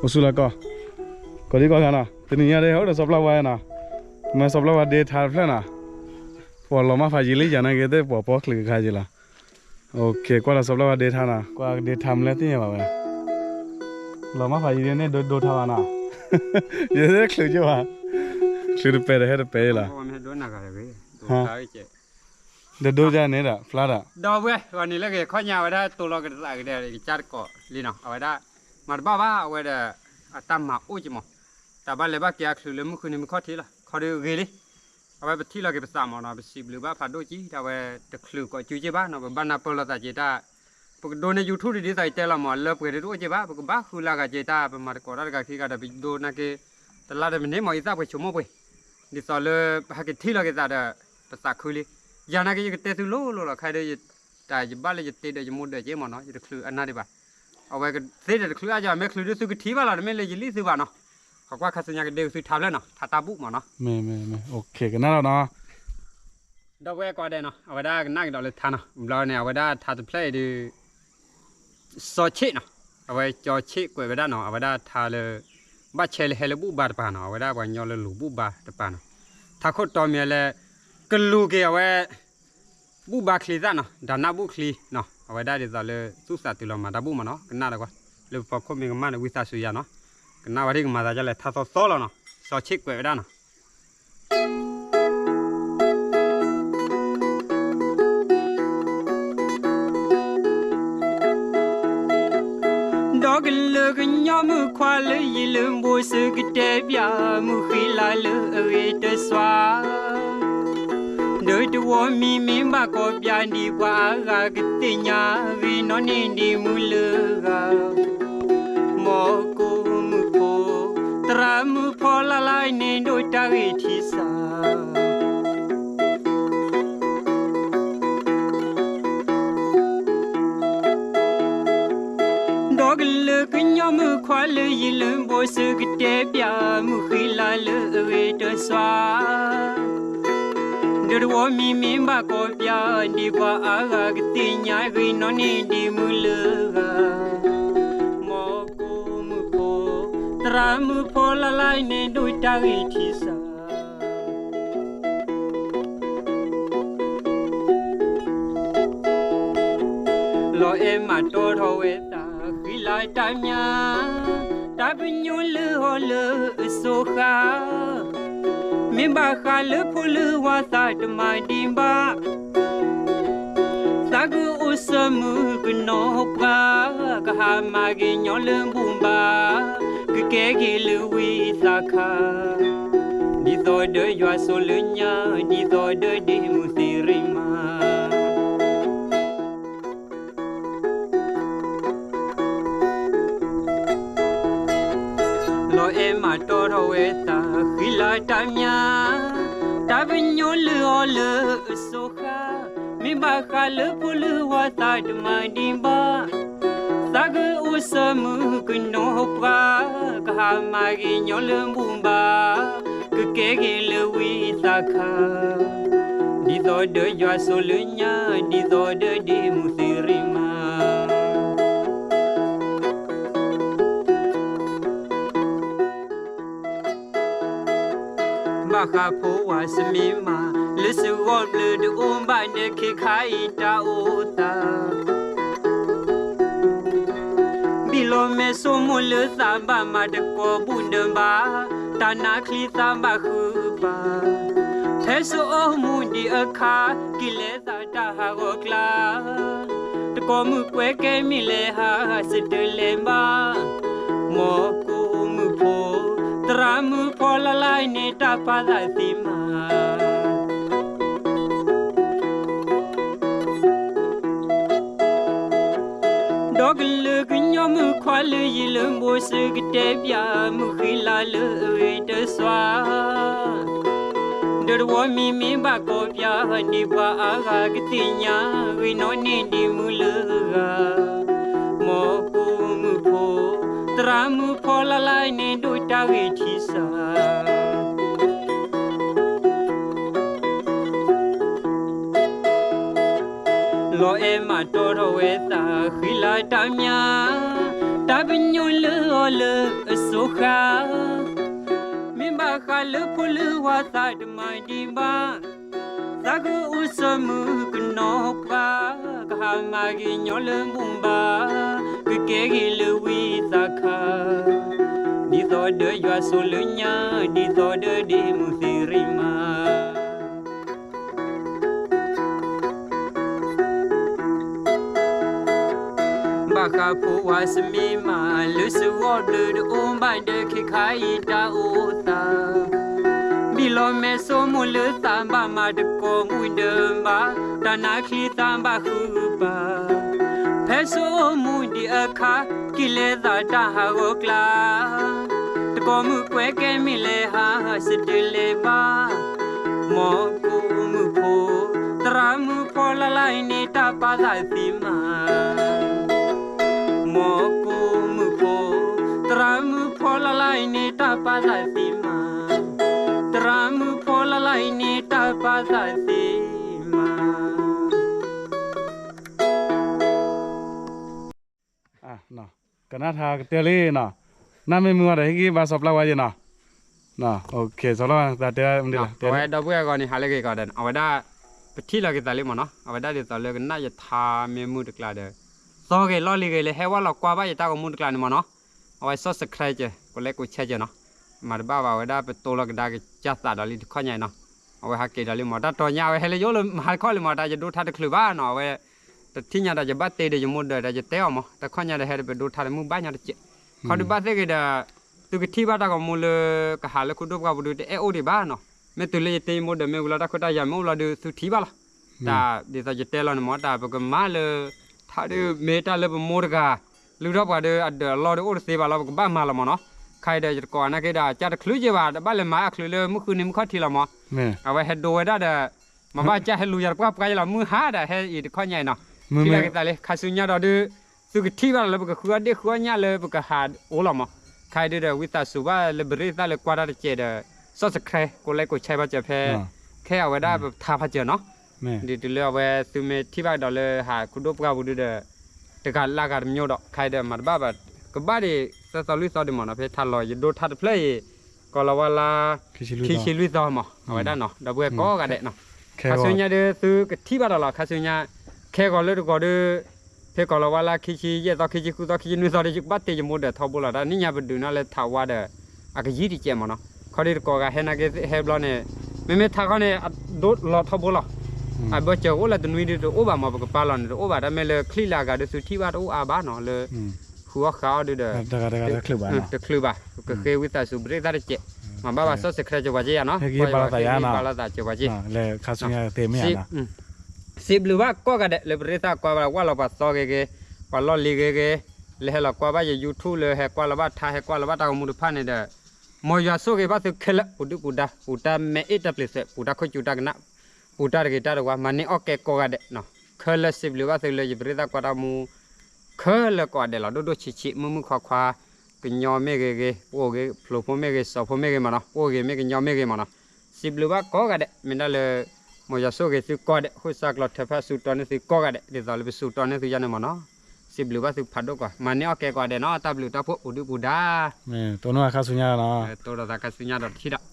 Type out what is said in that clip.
အိၣ်ဆူၣ်လီၤကီၢ်, ကီၢ်ဒံကီၢ်ဂၤနီၤ, တနံၤညါဒ် အိၣ်ဒီးစီၤပျၢ်ဝါနီၤ, မ့ၢ်စီၤပျၢ်ဝါဒ့ထါတဖျၢၣ်နီၤ, ပှၤလီၤမၢ်ဖးယံာ်လံယၤနာ်က့ သ့ၣ်ပှၤပီၣ်ချံးကခါယံာ်လီၤ. ကွၢ်ဒီးစီၤပျၢ်ဝါဒ့ထါနီၤ, ကွၢ်ဒ့ထါမနုၤလဲၣ်သ့ၣ်ညါဘၣ်ဝဲ, လီၤမၢ်ဖးယံာ်ဒ်န့ၣ်ဒိထါဘၣ်နီၤ, ယဲဒၣ်ချုးကၠိဘၣ်, ချုးတပဲာ်ဒီးဟဲတပဲာ်လီၤ. ဒီးဒိဒ်န့ၣ်ဒီး ဖျါဒီး ဒီပုၢ်ဝဲၢ် ဂီၤန့ၣ်လၢဂ့ၤခီညါ အဝဲဒၣ်တိၢ်လီၤက့ၤသးကဒီး ကစၢ်တကိးလံနီၤ, အဝဲဒၣ် မၤတဘၣ်ဘၣ် အဝဲဒီး အတၢ်မၤအိၣ်က့ၤမး, တၢ်ဘၣ်လဲၤဘၣ်က့ၤအချုးလၢမုၢ်ဃုနံၤမုၢ်ခီၣ်ထံးလီၤ ခီဒုဂ့ၤလံ, အဝဲပထံၣ်လီၤက့ၤပသးမးနီၤ, ပစံးဘျုးဘၣ်ဖးဒိၣ်က့ၤ တၢ်ဝဲတချုးကိးကၠူက့ၤဘၣ်နီၤ, ပဘၣ်နၢ်ပၢၢ်လိာ်သးက့ၤတၢ်, ပကဒိးန့ၢ် YouTube ဒ်သိးယတဲလီၤမး လၢပှဲၤဒ်တအိၣ်က့ၤဘၣ်, ပကဘၣ်ဃုလၢဂၤက့ၤတၢ် ပမၤတကိးတၢ်တဂၤခံဂၤဒီး ပဒိးနာ်က့ၤ တလါတမံၤန့ၣ်မး ယသးပှဲၤဆိကမိၣ်ပှဲၤ, ဒ်သိးလၢပဟဲက့ၤထံၣ်လီၤက့ၤသးဒီး ပသးခုလံ, ယၤနာ်က့ၤ ယကတဲသုလိၤလိၤလီၤ ခဲအံၤဒီး တၢ်ယဘၣ်လၢယတ့ဒီးယမိၢ်ဒၢးက့ၤမးနီၤ, ယတချုးအနၢ်ဒံးဘၣ်, အဝဲသ့ဒီးတချုးအါယၤ မ့ၢ်ချုးဒုးသုကထံၣ်ဘၣ်လီၤ, တမ့ၢ်လၢယလံၣ်သုဘၣ်နီၤ, ဃိကွၢ်ခါဆူညါကဒ့က့ၤသုထါဖျၢၣ်နီၤ, ထါတၢ်ဘူၣ်မးနီၤ, ကနၣ်လီၤနီၤ, ဒီပုၢ်ဝဲၢ်ကိးဂၤဒဲးနီၤ, အဝဲဒၣ်ကနၣ်ကဒီးလၢထါနီၤ, ဘျီန့ၣ် အဝဲဒၣ်ထါတဖျၢၣ်အံၤဒီး စီၤဆ့ၣ်နီၤ, အဝဲစီၤဆ့ၣ်ကွဲးဝဲဒၣ်နီၤ, အဝဲဒၣ်ထါလၢ ဘၣ်ဆဲးလၢဟဲလၢဘူၣ်ဘါတပၤနီၤ, အဝဲဒၣ်ပှၤကညီလၢလူၤဘူၣ်ဘါတပၤနီၤ, ထါခိၣ်တီမ့ၢ်လၢ ကလူၤက့ၤအဝဲ ဘူၣ်ဘါချံသၣ်နီၤ, ဒီးနၢ်ဘူၣ်ချံနီၤ, အဝဲဒၣ်ဒ်သိးလၢသူၣ်သးတုၤလီၤမၤတၢ်ဘူၣ်မးနီၤ, ကနၣ်လၢကွၢ်, လၢပဖီခိၣ်မ့ၢ်ကမၣ်န့ၣ် ဝံသးစူၤယၤနီၤ, ကနၣ်ဝဲဒၣ်ကမၤသးဒ်လဲၣ် ထါသီသီလီၤနီၤ, စီၤဆ့ၣ်ကွဲးဝဲဒၣ်နီၤ ဒီးကလုာ်ကညီမုၣ်ခွါလၢယံၤလၢဘိစ့ၢ်ကတဲပၠး မုၢ်ဃ့လၤလၢအဂ့ၤတစွါ, ဒီးတဝီမံၤမ့ၢ်ဘၣ်ကီၢ်ပၠးဒံးပှၤအါဂၤကသ့ၣ်ညါ ဂ့ၤနီၢ်န့ၢ်ဒံးမုၢ်လၢဂၤ, မ်ကိးမုၢ်ဖိ, သရၣ်မုၣ်ဖီလၢ်လၢ်န့ၣ်ဒိးတၢ်ဂ့ၤထံစး ဒီးကလုာ်ကညီမုၣ်ခွါလၢယံၤလၢဘိစ့ၢ်ကတဲပၠး မုၢ်ဃ့လၤလၢအဂ့ၤတစွါ, ဒီးတဝီမံၤမ့ၢ်ဘၣ်ကီၢ်ပၠးဒံးပှၤအါဂၤကသ့ၣ်ညါ ဂ့ၤနီၢ်န့ၢ်ဒံးမုၢ်လၢဂၤ, မ်ကိးမုၢ်ဖိ, သရၣ်မုၣ်ဖီလၢ်လၢ်န့ၣ်ဒိးတၢ်ဂ့ၤထံစး လီၤအဲၣ်မးတီထီၣ်ဝဲသးဃံလၤတၢ်မၠး, တၢ်ပညိၣ်လၢအီၤလၢအစိၤဃာ်, မ့ၢ်ဘၣ်ဃးလၢဖိလၢဝါသးတမၤဒံးဘၣ်, သးကအိၣ်ဆၢမုၢ်ကနီၤပှၤ, ကဟးမၤက့ၤညီလၢဘူၣ်ဘါ, ကကဲက့ၤလၢဝံသးခါ ဒ်သိးဒီးယွၤဆိလၢညါ, ဒ်သိးဒီးဒ့မုၢ်သ့ရ့မး လီၤအဲၣ်မးတီထီၣ်ဝဲသးဃံလၤတၢ်မၠး, တၢ်ပညိၣ်လၢအီၤလၢအစိၤဃာ်, မ့ၢ်ဘၣ်ဃးလၢဖိလၢဝါသးတမၤဒံးဘၣ်, သးကအိၣ်ဆၢမုၢ်ကနီၤပှၤ, ကဟးမၤက့ၤညီလၢဘူၣ်ဘါ, ကကဲက့ၤလၢဝံသးခါ ဒ်သိးဒီးယွၤဆိလၢညါ, ဒ်သိးဒီးဒ့မုၢ်သ့ရ့မး ဘၣ်ဃးဖိဝၤစမ့ၢ်မး, လၢစဂီၢ်ဘျၢတအိၣ်ဘၣ်ဒီး ခဲခါအံၤတၢ်အိၣ်သး ဘံၣ်လီၤမဲာ်ဆိကမိၣ်လၢသးဘၣ်မၤတကိးဘူၣ်ဒၢးဘါ, တၢ်နါချံသးဘၣ်ဃုပၤ, ဖဲစိအီမူဒံးအခါ, က့ၤလဲၤသးတၢ်ဟးဂီၤကျါ, တကိးမုၢ်ကွဲကဲမ့ၢ်လဲၤဟးစတၢၢ်လဲၤဘါ, မ်ကိးမုၢ်ဖိ, သရၣ်မုၣ်ဖီလၢ်လၢ်န့ၣ်တၢ်ပာ်သးသ့မး ဒီးကလုာ်ကညီမုၣ်ခွါလၢယံၤလၢဘိစ့ၢ်ကတဲပၠး မုၢ်ဃ့လၤလၢအဂ့ၤတစွါ ဒီးတဝီမံၤမ့ၢ်ဘၣ်ကီၢ်ပၠး ဒ်ပှၤအါဂၤကသ့ၣ်ညါ ဂ့ၤနီၢ်န့ၢ်ဒံးမုၢ်လၢဂၤ မ်ကိးမုၢ်ဖိ သရၣ်မုၣ်ဖီလၢ်လၢ်န့ၣ်ဒိးတၢ်ဂ့ၤထံစး လီၤအဲၣ်မးတီထီၣ်ဝဲသးဃံလၤတၢ်မၠၣ် တၢ်ပညိၣ်လၢအီၤလၢအစိၤဃာ်, မ့ၢ်ဘၣ်ဃးလၢဖိလၢဝၤသးတမၤဒံးဘၣ်, သးကအိၣ်ဆိးမုၢ်ကနီၤပှၤ, ကဟးမၤဂ့ၤညီလၢမူဘၣ်, ကကဲဂ့ၤလၢဝံသးစူၤ, ဒ်သိးဒီးယွၤဆိးလၢညါ, ဒ်သိးဒီးဒ့မုၢ်သ့ရံၣ်မး ဘၣ်ဃးဖိဝၤစမံးမး လၢစဂီၢ်ဘျုးတအိၣ်ဘၣ်ဒီး ခဲခါအံၤတၢ်အိၣ်သး, ဘံၣ်လီၤမဲာ်ဆိကမိၣ်လၢသးဘၣ်မၤတကိးမုၢ်ဒၢးဘၣ်, တၢ်နာ်ချံသးဘၣ်ဃုပၤ, ဖဲဆိကမိၣ်ဒံးအခါ ကံၣ်လဲသးတၢ်ဟးဂီၤကျါ, တကိးမုၣ်ကွဲကဲမ့ၢ်လဲၤဟးစတလဲၤဘၣ်, မီၢ်ကိးမုၣ်ဖိ, သရၣ်မုၣ်ဖီလၢ်လၢ်အံၤန့ၣ် တၢ်ပာ်သးသ့မး မီၢ်ကိးမုၣ်ဖိ, သရၣ်မုၣ်ဖီလၢ်လၢ်အံၤန့ၣ် တၢ်ပာ်သးသ့မး, သရၣ်မုၣ်ဖီလၢ်လၢ်အံၤန့ၣ် တၢ်ပာ်သးသ့မး ကနၣ်ထါကတၢၢ်လံနီၤ, နၢ်မ့ၢ်မုာ်ဝဲဒီး ဟ့ၣ်ဂံၢ်ဘါစီၤပျၢ်ဝဲယဲနီၤ, စီၤပျၢ်ဝဲ သးတဲမနုၤလဲၣ်, အဝဲဒီပုၢ်ဝဲၢ်ဂီၤန့ၣ် ဟးလၢဂ့ၤကီးဒီး အဝဲဒၣ် ပထံၣ်လီၤက့ၤသးလံမ့ၢ်နီၤ, အဝဲဒၣ်ဒ်သိးလၢကနၣ်ယထါမ့ၢ်မုာ်တကျါဒီး သီဂ့ၤလီၢ်လံၤဂ့ၤလၢ ဟဲဝဲလီၤကွၢ်ဘၣ်ယတၢ်ဂီၤမူတကျါန့ၣ်မ့ၢ်နီၤ, အဝဲ subscribe ကၢၤ ကိးလဲကိးဆဲကၢၤနီၤ, မၤတဘၣ်ဘၣ် အဝဲဒၣ်ပတိလီၤကဒါကစၢ်သးဒီးလံတခီညါအံၤနီၤ, အဝဲဟးက့ၤဒီးလံမ့ၢ် တၢ်တီၤညါ အဝဲဟဲလၢယအိၣ်လၢမၤတခီလံမ့ၢ် တၢ်ယဒိထါတချုးဘၣ်နီၤ, အဝဲ တထံၣ်ညါဒီးယဘၣ်တ့ဒီးယမိၢ်ဒီး တၢ်ယတဲအီၤမ့ၢ် တခီညါဒီး ဟဲတပဒိထါတမုာ်ဘၣ်ညီတစဲး, ခီဒုးဘၣ်သ့ၣ်ဂ့ၤဒီး သုကထံၣ်ဘၣ်တၢ်ဂီၤမူလၢ ကဟးလၢခိၣ်ဒိၣ်ပှၢ်ပူၤဒုး တအဲၣ်အိၣ်ဒံးဘၣ်နီၤ, မ့ၢ်တုၤလၢယတ့ယမိၢ်ဒီး မ့ၢ်ဝံၤလီၤတၢ်ခွဲးတၢ်ယာ်မ့ၢ်အိၣ်လီၤဒုး သုထံၣ်ဘၣ်လီၤ, တၢ်ဒ်သိးယတဲလီၤန့ၣ်မ့ၢ် တၢ်ပကမၤလၢ ထါဒုးမ့ၢ်တၢ်လၢပမိၢ်တဂၤ လုၢ်ထီၣ်ပှၤဒီးအဒၢးအလီၢ်ဒီးအိၣ်တသ့ဘၣ်လီၤ ပကဘၣ်မၤလီၤမ့ၢ်နီၤ, ခါအံၤဒီးယတကိးအနၢ်က့ဒီး ကၢ်တချုးက့ၤဘၣ် တဘၣ်လဲၤမၤအချုးလၢမုၢ်ဃုနံၤမုၢ်ခီၣ်ထံးလီၤမ့ၢ်, အဝဲဟဲဒိဝဲဒၣ်ဒီး မၤဘၣ်ကၢ်ဟဲလူၤယၤတပှၢ်ပှၢ်ယလီၤ မုၢ်ဟါဒီးဟဲအံၤတခီညါအံၤနီၤ, ထံၣ်လီၤက့ၤသးလံ ခါဆူညါဒီးဒုး သုကထံၣ်ဘၣ်လီၤလၢပကဃုအီၣ်ဒ့ၣ်ဃုအီၣ်ညၣ်လၢပကဟးအိၣ်လီၤမ့ၢ်, ခါအံၤဒုးဒီး ဝံသးစူၤဘၣ်လၢပရ့သၣ်လၢကွၢ်တၢ်တစဲးဒီး subscribe ကိးလဲကိးဆဲဘၣ်စၢၤဖဲ ခဲအဝဲဒၣ်ပထါဖးစၢၤနီၤ, ဒ်တုၤလၢအဝဲသုမ့ၢ်ထံၣ်ဘၣ်ကဒီးလၢဟးခိၣ်ဒိၣ်ပှၢ်ပူၤဒုးဒီး တဂၤလၢဂၤတမံၤဒီး ခါအံၤဒီးမၤတဘၣ်ဘၣ် ကဘၣ်ဒံးသၢသီလွံၢ်သီဒံးမ့ၢ်နီၤ, ဖဲထါလီၤယဒိထါတဖျၢၣ်အံၤ ကီၤလီၤဝါလါ ခံဆံလွံၢ်သီမ့ၢ် အဝဲဒၣ်နီၤ ဒီပုၢ်ဝဲၢ်ကိးဂၤဒဲးနီၤ, ခါဆူညါဒုးသုကထံၣ်ဘၣ်ဒီးလီၤ ခါဆူညါ ခဲဂီၤလၢတဂီၤဒုး ဖဲကီၤလီၤဝါလါခံဆံယဲၢ်သီ ခံဆံဃုသီ ခံဆံနွံသီဒီး ယကဘၣ်တ့ယမိၢ်ဒီးထီဘိလီၤ တၢ်နံၣ်ညါပဒုးနီၣ်လၢထးဝါဒီး အကယံာ်တကဲးမ့ၢ်နီၤ, ခီဒုးတကိးဂၤဟဲနၢ်က့ဟဲဘျီန့ၣ် မ့မ့ၢ်ထါခီန့ၣ် အဒိလီၤထီဘိလီၤ, အဘၢၣ်စၢၤအိၣ်လၢတနွံဒုးတအိၣ်ဘၣ်မ့ၢ် ပကပာ်လီၤန့ၣ်တအိၣ်ဘၣ် တၢ်မ့ၢ်လၢချံလၢအဂၤဒုးသုထံၣ်ဘၣ်တအိၣ်အါဘၣ်နီၤ လၢ ဃုအီၣ်ဃုအီဒုးဒီး တချုးဘၣ် ကဃ့ဝံသးစူၤပရ့သၣ်တစဲး, မၤဘၣ်ဘၣ်စီၣ်စဲးချဲကၢၤပှၤက့ယါနီၤ, ဘၣ်လီၤသးကၢၤပှၤက့, စံးဘျုးဘၣ်ကိးဂၤဒဲးလၢပရ့သၣ်ကွၢ်ဘၣ်ဝၢ်လီၤပှၤသီဂ့ၤဂ့ၤ, ပှၤလီၢ်လံၤဂ့ၤဂ့ၤ, လၢဟဲလီၤကွၢ်ဘၣ်ယ YouTube လၢဟဲကွၢ်လီၤဘၣ်ထါ ဟဲကွၢ်လီၤဘၣ်တၢ်ဂီၤမူတဖၣ်န့ၣ်ဒီး, မ်ယွၤဆိၣ်ဂ့ၤဘၣ်သုခဲလၢာ် ပူၤဒုၣ်ပူၤဒါ, ပူၤတၢ်မဲအ့ၣ်တၢ်ပျံၤသွဲး, ပူၤတၢ်ခိၣ်ကၠူတၢ်ကနၣ်, ပူၤတၢ်တဂ့ၤတၢ်တဝါ, မၤန့ၢ်အီၣ်ကဲကိးဂၤဒဲး, ခဲလၢာ်စံးဘျုးဘၣ်သုလၢယပရ့သၣ်ကွၢ်တၢ်မူ ခဲလၢာ်ကိးဂၤဒဲးလီၤ, ဒိၣ်ဒိၣ်ဆံးဆံး မုၢ်မုၢ်ခွါခွါ, ကညီမ့ၢ်ဂ့ၤဂ့ၤ, ပအိၣ်ဂ့ၤဖျိးဖိမ့ၢ်ဂ့ၤ စီၤဖိမ့ၢ်ဂ့ၤမ့ၢ်နီၤ, ပအိၣ်ဂ့ၤမ့ၢ်ကညီမ့ၢ်ဂ့ၤမ့ၢ်နီၤ, စံးဘျုးဘၣ်ကိးဂၤဒဲး, မ့ၢ်ဒၣ်လၢ မ်ယွၤဆိၣ်ဂ့ၤသုကိးဂၤဒဲး, ဃိၣ်စၢ်ကျီၤထၢဖးစူၢ်တီန့ၢ်သုကိးဂၤဒဲး, ဒ်သိးလၢပစူၢ်တီန့ၢ်သုယါန့ၣ်မ့ၢ်နီၤ, စံးဘျုးဘၣ်သုဖးဒိၣ်ကွၢ်, မၤန့ၢ်အီၣ်ကဲကိးဂၤဒဲးနီၤ, တၢ်ဘျုးတၢ်ဖှိၣ်ပူၤဒုၣ်ပူၤဒါ, တိၢ်နီၣ်ခါဆူညါနီၤ, တိၢ်ဒီးသးခါဆူညါဒီးတထံၣ်ဒီး